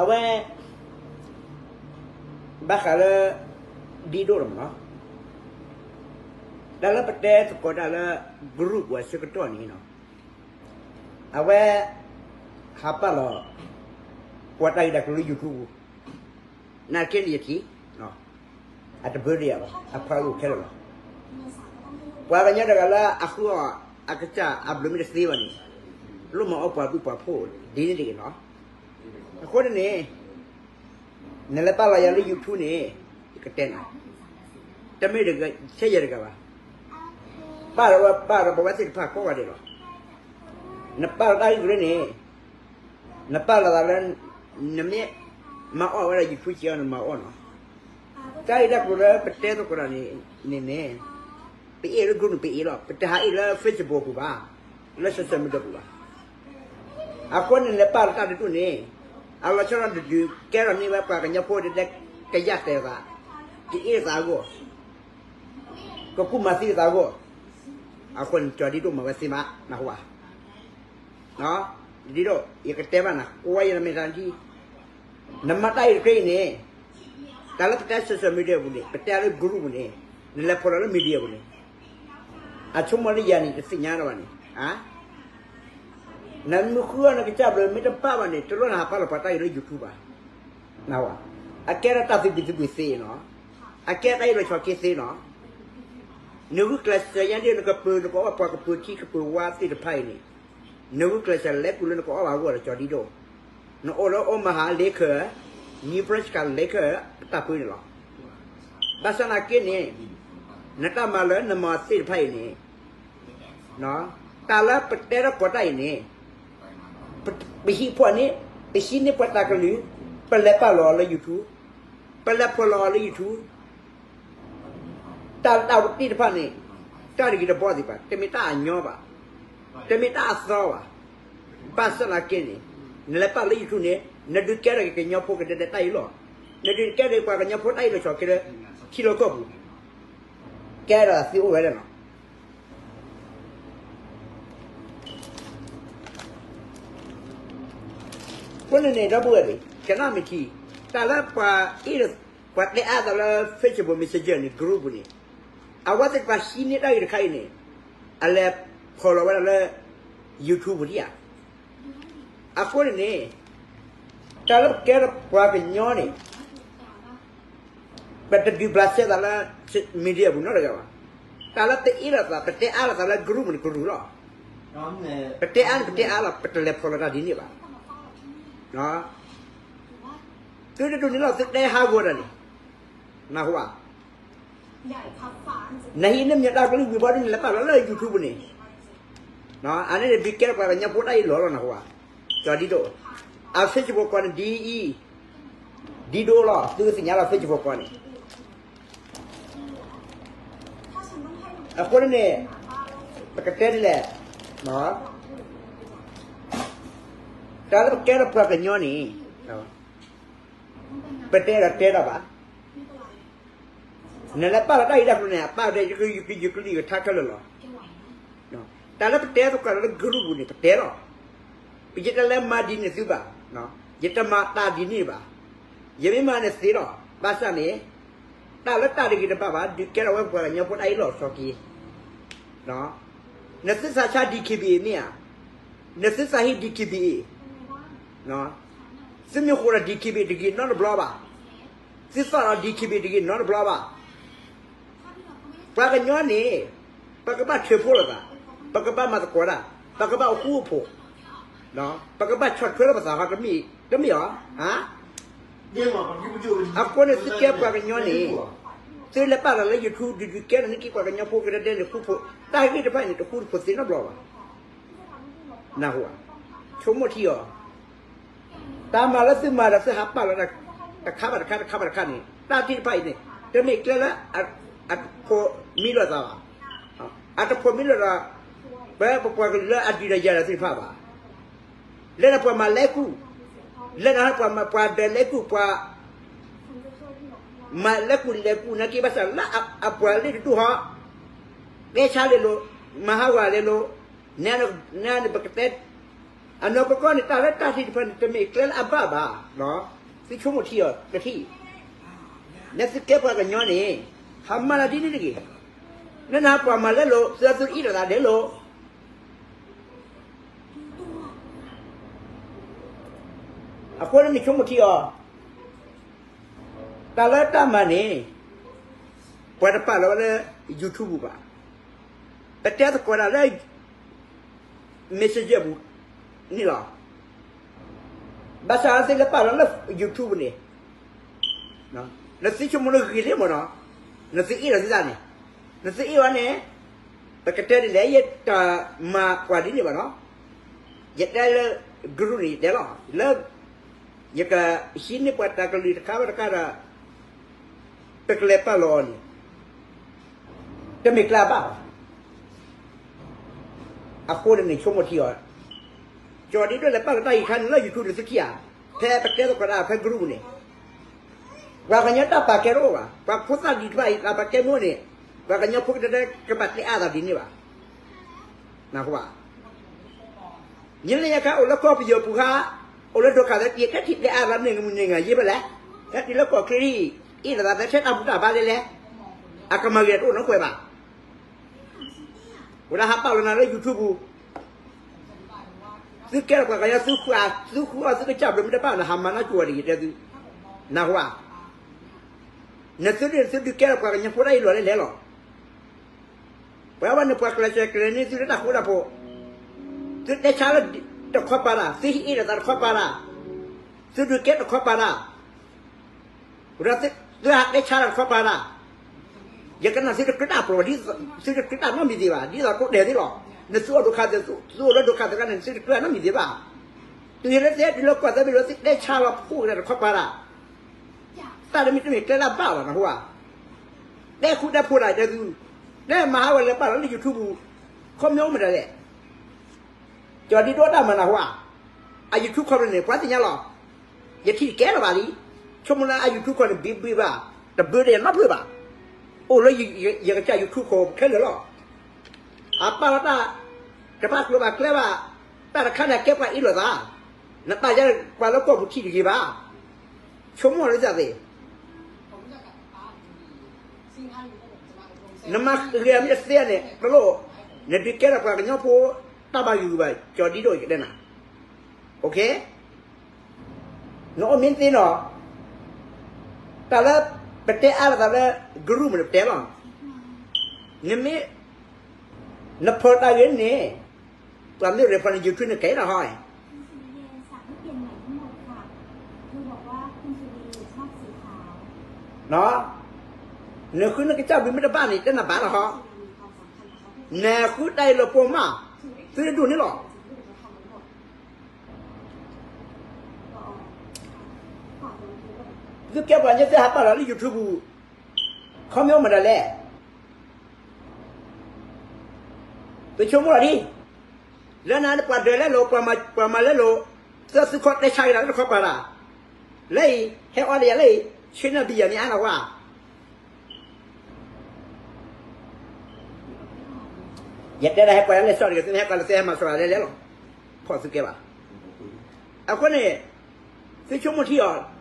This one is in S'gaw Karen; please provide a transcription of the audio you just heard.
အဝဲ ဘၣ်ဃးလၢ ဒ်ဒိၣ်တမးနီၤ, တၢ်လၢပတဲသကိးတၢ်လၢ group ပူၤအဆၢကတီၢ်န့ၣ်နီၤ, အဝဲ ဟးပာ်လီၤ ပှၤတၢ်ဂ့ၢ်တၢ်ကျိၤလၢ YouTube ပူၤ, နာ်က့န့ၣ်ယထံၣ် အတဘၢတယၤဘၣ် အဖးဂီၢ်ခဲလၢာ်လီၤ. ပှၤကညီတဂၤလၢအဃုအီၣ်အကစၢ်အဘျုးမ့ၢ်တသ့ဘၣ်န့ၣ်, လိၣ်မၤအီၣ်ပှၤဘုၣ်ပှၤဖှိၣ်ဒ်န့ၣ်တဂ့ၤလီၤ. အဃိန့ၣ်န့ၣ် နလဲၤပာ်လီၤယၤလၢ YouTube န့ၣ် ယကတဲနၤ, တမ့ၢ်တဂၤဆဲယဲၢ်တဂၤဘၣ်. ပာ်ဒီးဝဲပာ်ဒီး ပဝဲသ့ၣ်တဖၣ်ကိးဂၤဒဲးလီၤ. နပာ်လီၤတၢ်ဂ့ၢ်ကရၢန့ၣ် နပာ်လီၤသးလၢ နမ့ၢ်မၤအီၣ်ဝဲဒၣ် YouTube ကဲအီၤ နမၤအီၣ်နီၤ. တၢ်ဂ့ၢ်တၢ်ကျိၤလၢပတဲသကိးတၢ်န့ၣ် န့ၣ်န့ၣ် ပအ့ၣ်လၢ group န့ၣ် ပအ့ၣ်လီၤ. ပတဟးအ့ၣ်လၢ Facebook ပူၤဘၣ်, လၢ social media ပူၤဘၣ်. အဃိန့ၣ် နလဲၤပာ်လီၤတၢ်တဒူၣ်န့ၣ် အလီၤဆီဒၣ်တဒုးကဲထီၣ်န့ၢ်ဝဲပှၤကညီဖိဒဲဒဲ ကယၢ်တဲာ်သး, ကအ့ၣ်သးအဂီၢ်, ကကူၣ်မၤသံသးအဂီၢ်, အဃိန့ၣ် ကၠီၤဒ်ဒိၣ်မၤဝဲသ့မး နၢ်ဟူဧါ. ဒ်ဒိၣ် ယကတဲဘၣ်နၤ ကွၢ်ယဲၢ်နမဲာ်တၢ်ထံ, နမၤတၢ်အံၤတဖျၢၣ်အံၤန့ၣ် တၢ်လၢပတဲ social media ပူၤန့ၣ် ပတဲလၢ group ပူၤန့ၣ် နလဲၤဖီၣ်လီၤလၢ media ပူၤန့ၣ် အဆိကမိၣ်လၢယၤန့ၣ် တသ့ၣ်ညါလၢၤဘၣ်န့ၣ်, နမ့ၢ်ဃုအီၣ်နကစၢ်ဘျုးမ့ၢ်တဘၣ်ဘၣ်န့ၣ် တလိၣ်နဟးပာ်လီၤပှၤတၢ်အံၤလၢ YouTube ဘၣ်. နၢ်ဟူဧါ. အကဲထီၣ်တၢ်သဘံၣ်သဘုၣ်သ့နီၤ, အကဲတၢ်အ့ၣ်လိာ်ဆိးက့သ့နီၤ. နဂုာ်ကျဲးစၢးညါဒ်နကပၢၤ နကအီၣ်ပှၤကပၢၤထံကပၢၤဝါသ့ၣ်တဖၣ်အံၤန့ၣ်, နဂုာ်ကျဲးစၢးလဲၤကူၣ်လၢနကအီၣ်ဘၣ်အဂီၢ်ဒီး ကၠီၤဒ်ဒိၣ်, နအိၣ်လၢ Omaha လ့ခၢၣ်, Nebraska လ့ခၢၣ် တၢ်ပၢန့ၣ်လီၤ. ဘၣ်ဆၣ်သနာ်က့န့ၣ် နတၢ်မၤလၢနမၤသ့ၣ်တဖၣ်အံၤန့ၣ် တၢ်လၢပတဲထီၣ်ပှၤတၢ်အံၤန့ၣ် ပဟံးဖှိၣ်န့ၣ် ပဟံးန့ၢ်ပှၤတၢ်ကလုၢ်, ပလဲၤပာ်လီၤအီၤလၢ YouTube, ပလဲၤဖီၣ်လီၤအီၤလၢ YouTube, တၢ်လၢတၢ်ဝဲသ့ၣ်တဖၣ်န့ၣ် တၢ်တဂ့ၤတဘီသ့ၣ်ဘၣ်, တမ့ၢ်တၢ်အညီဘၣ်, တမ့ၢ်တၢ်အသီဘၣ်. ဘၣ်ဆၣ်သနာ်က့န့ၣ် နလဲၤပာ်လၢ YouTube န့ၣ် နဒုးကဲထီၣ်က့ၤကညီဖိကဒဲဒဲတၢ်အ့ၣ်လိာ်, နဒုးကဲထီၣ်က့ၤပှၤကညီဖိတၢ်အ့ၣ်လိာ်ဆိးက့လၢ ထံလီၢ်ကီၢ်ပူၤ, ကဲထီၣ်သးသ့အိၣ်ဝဲဒၣ်လီၤ. အဃိန့ၣ်န့ၣ် ဒီပုၢ်ဝဲၢ်သ့ၣ် ကနၣ်မ့ၢ်ထံ, တၢ်လၢပှၤအ့ၣ်, ပှၤတဲအါသးလၢ Facebook Messenger န့ၣ် group ပူၤန့ၣ်, အဝဲသ့ၣ်တဖၣ်ဟံးန့ၢ်တၢ်ဂ့ၢ်တခါအံၤန့ၣ် အလဲၤဖီၣ်လီၤဝဲဒၣ်လၢ YouTube ပူၤဒံးဧါ. အဃိန့ၣ်န့ၣ် တၢ်လၢပကဲထီၣ်ပှၤကညီန့ၣ် ပတဒုးဘျးစဲသးလၢ media ပူၤနီတဂၤဘၣ်. တၢ်လၢပအ့ၣ်လိာ်သး ပတဲအါလိာ်သးလၢ group န့ၣ် ကရူၢ်လီၤ. ပတဲအါန့ၣ် ပတဲအါလီၤ ပတလဲၤဖီၣ်လီၤတၢ်ဒ်န့ၣ်ဘၣ်. သုတဒိးန့ၢ်လီၤ သုတဲဟးဂီၤတၢ်န့ၣ်, နၢ်ဟူဧါ. နဟံးန့ၢ်မ့ၢ်တၢ်ကလုၢ်ဝံၤဘီဒ်န့ၣ် လဲၤပာ်လီၤလၢ YouTube ပူၤန့ၣ်, အန့ၣ်န့ၣ် ဒုးကဲထီၣ်ပှၤကညီဖိတၢ်အ့ၣ်လိာ်လီၤ နၢ်ဟူဧါ. ကၠီၤဒ်ဒိၣ်, အ Facebook ကွၢ်န့ၣ် ဒ်အံၤ, ဒ်ဒိၣ်လီၤ သုကသ့ၣ်ညါလီၤ Facebook ကွၢ်န့ၣ်. အဃိန့ၣ်န့ၣ် ပကတဲဒ်လဲၣ်, တၢ်လၢပကဲထီၣ်ပှၤကညီန့ၣ် ပတဲဒီးတဲတၢ်ဘၣ်. နလဲၤပာ်လီၤတၢ်ဂ့ၢ်တၢ်ကျိၤန့ၣ် အပာ်ဒီး ယကလုၢ်ယကထါခဲလၢာ်လီၤ. တၢ်လၢပတဲသကိးလၢ group ပူၤန့ၣ် ပတဲလီၤ. ယတလဲၤမၤဒ်န့ၣ်သုဘၣ်, ယတမၤတၢ်ဒ်န့ၣ်ဘၣ်, ယမ့ၢ်မၤန့ၣ်သ့လီၤ. ဘၣ်ဆၣ်န့ၣ် တၢ်လၢတၢ်တဂ့ၤတဘၣ်ဘၣ် ဒုးကဲထီၣ်ဝဲပှၤကညီဖိတၢ်အ့ၣ်လိာ်ဆိးက့ နသုသးဆါ DKBA မ့ၢ်ဧါ, နသုသးဟ့ DKBA, သုမ့ၢ်ဃိဒီး DKBA တဂ့ၤနီတဘျီဘၣ်, သုသီၣ်ဒီး DKBA တဂ့ၤနီတဘျီဘၣ်. ပှၤကညီန့ၣ် ပကဘၣ်ထၢဖှိၣ်လိာ်သး, ပကဘၣ်မၤသကိးတၢ်, ပကဘၣ်အိၣ်ဃူအိၣ်ဖိး, ပကဘၣ်ဆီၣ်ထွဲလိာ်ပသးဟီတမ့ၢ်, တမ့ၢ်ဧါ. အဃိန့ၣ် သုကဲပှၤကညီန့ၣ် သုလဲၤပာ်လီၤလၢ YouTube ဒုးဒုးကဲထီၣ်န့ၢ်က့ၤပှၤကညီဖိကဒဲဒဲန့ၣ် ဃူဖိး, တၢ်ဂ့ၢ်တဖၣ်န့ၣ် တဃူတဖိးသ့နီတဘျီဘၣ်. နၢ်ဟူဧါ. ဆိကမိၣ်ထံအီၤ, တၢ်မၤလၢသုမၤဒီးသုဟးပာ်လီၤတၢ် တခါဘၣ်တခါ တခါဘၣ်တခါန့ၣ် တၢ်သ့ၣ်တဖၣ်အံၤန့ၣ် တမ့ၢ်ကျဲလၢ အတဖိးမံလိာ်သးဘၣ်. အတဖိးမံလိာ်ဒီး ပပှၤကလုာ်လၢအဒုးဒီးယၤဒီးသ့ၣ်တဖၣ်ဘၣ်. လၢနပှၤမၤလဲၤကူၣ်, လၢနပှၤမၤပှၤဒီးလဲၤကူၣ်ပှၤ မၤလဲၤကူၣ်လဲၤကူၣ်နာ်က့ဘၣ်ဆၣ်လၢအပှၤလၢတဒူၣ်ဟီ, တဲဆါလဲၤလိၤ, မၤဟးဂီၤလဲၤလိၤ, နန့ၣ်ပကတဲ အနီၢ်ကီၢ်ကီၢ်န့ၣ် တၢ်လၢတၢ်ထံၣ်တဖၣ်န့ၣ် တမ့ၢ်ကျဲလၢအဘၣ်ဘၣ်. သုဆိကမိၣ်ထံအီၤတထံၣ်, လၢသုကဲပှၤကညီန့ၣ် ဟးမၤလၢဒ်န့ၣ်တဂ့ၤ. လၢနပှၤမၤလဲလိာ် သုသုအ့ၣ်လိာ်သးဒဲးလိာ်. အဃိန့ၣ်နဆိကမိၣ်ထံအီၤ, တၢ်လၢတၢ်မၤန့ၣ် ပှၤတပာ်လီၤဝဲလၢ YouTube ပူၤဘၣ်. ပတဲသကိးတၢ်လၢ Messenger ပူၤန့ၣ်လီၤ. ဘၣ်ဆၣ်သုလၢပာ်လီၤလၢ YouTube န့ၣ် နသုဆိကမိၣ်လၢဂ့ၤလံမ့ၢ်နီၤ, နသုအ့ၣ်လိာ်သုသးန့ၣ်, နသုအ့ၣ်ဝဲန့ၣ်, ပကတဲဒ်လဲၣ် ယတမၤပှၤဒ်န့ၣ်ဘၣ်နီၤ, ယတဲလၢ group န့ၣ် ယတဲလီၤ, လၢ ယကဟံးန့ၢ်ပှၤတၢ်ကလုၢ်တခါဘၣ်တခါဒီး ပကလဲၤပာ်လီၤအီၤန့ၣ် တမ့ၢ်ကျဲအဘၣ်ဘၣ်. အဃိန့ၣ်နဆိကမိၣ်ထံအီၤ, ကၠီၤဒံဒိၣ်လဲၤပာ်လီၤတၢ်အံၤခါန့ၣ်လၢ YouTube န့ၣ်သုထံၣ်ဧါ, ဖဲပတဲသကိးတၢ်ဖဲ group န့ၣ်, ပှၤကညီတၢ်ပာ်ကဲတအိၣ်ဘၣ်, ပှၤဖိသၣ်ဒံးတဖၣ်အံၤ တၢ်ပာ်ကဲမ့ၢ်အိၣ်န့ၣ်, ပှၤကညီဖိကဒဲကဘၣ်တဲအါသးဒ်န့ၣ်ဘၣ်. နၢ်ဟူဧါ. ညါလၢညါခါအိၣ်လၢကီၢ်ပယီၤပူၤခါ, အိၣ်လၢဒိးခးသဲတံၢ် ကဲထံၣ်တဲအါသးန့ၣ် မုၢ်နံၤဂၤယ့ၢ်ဖဲလဲၣ်, ဟဲတုၤလၢကီၢ်ချၢအံၤ, အ့ၣ်လိာ်သးသဲထဲတၢ်ဘူၣ်တၢ်ဘါလဲၣ်လဲၣ်, အကမၤဂ့ၤတအိၣ်နီတကွဲးဘၣ်. ဝဲဒၣ်ဟးပာ်လီၤနၤလၢ YouTube ပူၤ, သုကဲထီၣ်ပှၤကညီ သုဃုအီၣ်သုကစၢ်ဘျုးမ့ၢ်တဘၣ် နဟးမၤနီၢ်ကၠိၤဝဲတဂ့ၤတဲသု, နၢ်ဟူဧါ. နသုဒုးသုဒုးကဲထီၣ်ပှၤကညီဖိဒၣ်အံၤလီၤလဲၣ်လဲၣ်လီၤ. ပှၤဘၣ်န့ၣ်ပှၤကျဲးစၢးကျဲးန့ၢ်သုလၢတၢ်ဃူတၢ်ဖိး, သုတဲဆါလၢတခီပၤတၢ်, သုဟ့ၣ်အ့ၣ်လိာ်သးတခီပၤတၢ်, သုဒုးကဲတခီပၤတၢ်, ဝဲဒၣ်သုဟးတဲဆါတၢ်တခီပၤတၢ်, ယကနၣ်သုတကြၢးတၢ်ပျီၢ်, သုတကြၢးတၢ်နီတမံၤသ့ဘၣ်, ဒ်သိးကိးဂၤဒဲးသ့ၣ်လီၤ. နသုအိၣ်ဒိးခးသဲ, သုအိၣ်လၢဒိးခးသဲခါန့ၣ် နသုတကြၢးနီတမံၤသ့ဘၣ်. တုၤယဲလၢသုဟဲတုၤလၢကီၢ်သၢဘ့ၣ်လီၤ သုတဲဆါလီၤဖိၣ်ကဒါတခီပၤတၢ်, တၢ်တမံၤတမ့ၢ်ကျဲလၢအဘၣ်ဘၣ် နၢ်ဟူဧါ. တဲဃူတဲဖိးတၢ်တဲသု, တဲမၤဟးဝဲလဲၤပာ်လီၤလၢ YouTube ပူၤ, ခီပညီအိၣ်မတၤလဲၣ်. ကၠီၤဒံဒိၣ်တၢ်မၤနၢ်ဟူဧါ. အ YouTube ခီပညီန့ၣ် ပှၤသ့ၣ်ညါလီၤ. ယထံၣ်တကဲလၢၤဘၣ်လံ. ဆိကမိၣ်လၢအ YouTube ခီန့ၣ် ဘံဘံဘၣ်, တဘၢတယၤနီတဖျၢၣ်ဘၣ်. အိၣ်လၢယကစၢ် YouTube ခီခဲလၢာ်လီၤ. အပာ်လီၤတၢ် တဘၣ်ကျိၤဘၣ်ကျဲဘၣ်, တၢ်တခါန့ၣ် အကဲပှၤအ့ၣ်လိာ်သး, နပာ်ယဲပှၤလၢကီၢ်ပူၤထံၣ်တဂ့ၤဘၣ်. ဆိကမိၣ်လၢသးသ့ၣ် နမၤဂ့ၤမ့ၢ်တသ့န့ၣ် တလိၣ်, နဒုးကဲထီၣ်ပှၤကညီဖိ တၢ်ဘၣ်ဂံၢ်ဂူာ်ဘၣ် ကၠီၤဒံဒိၣ်ယကတဲနၤ. နအိၣ်မ့ၢ်သ့နီၤ, တၢ်လၢပတဲအါလိာ်သးလၢ group န့ၣ်ပတဲလီၤ. နမ့ၢ် နဖီၣ်တၢ်ဂ့ၤန့ၣ်, ပှၤမ့ၢ် report န့ၣ် YouTube န့ၣ် ကဲထီၣ်ဟီ, နဃုနကစၢ်ဘျုးမ့ၢ်တဘၣ်န့ၣ် တဲနၤဘၣ်လီၤဟီ, နဃုတၢ်အံၤလၢပိာ်မး, သုတဒူၣ်န့ၣ်လီၤ. သုကဲပှၤကညီ သုဟးပာ်လီၤလၢ YouTube ပူၤ, ခီမ့ၢ်အိၣ်မတၤလဲၣ်. သုဆိကမိၣ်လီၤဒ်, လၢနၤန့ၣ် ပှၤဒၢးလဲလိာ်, ပှၤမၤလဲလိာ်, သုသုခီတဲဆါက့ၤတၢ်လၢတခီပၤတၢ်, လၢအံၤ ဟဲအီၣ်ဒီးယၤလၢအံၤ, ဆ့နၢ်ဘံယၤမ့ၢ်အါနၢ်ဟူဧါ. ယတဲဒၣ်ဟဲပှၤလၢလဲၤစီၣ်တဂ့ၤ, သုမ့ၢ်ဟဲပှၤလၢသုဟဲမၤစၢၤလဲၤလဲလီၤ, ဖီၣ်သုကဲဘၣ်. အဃိန့ၣ် သုဆိကမိၣ်ထံအီၤ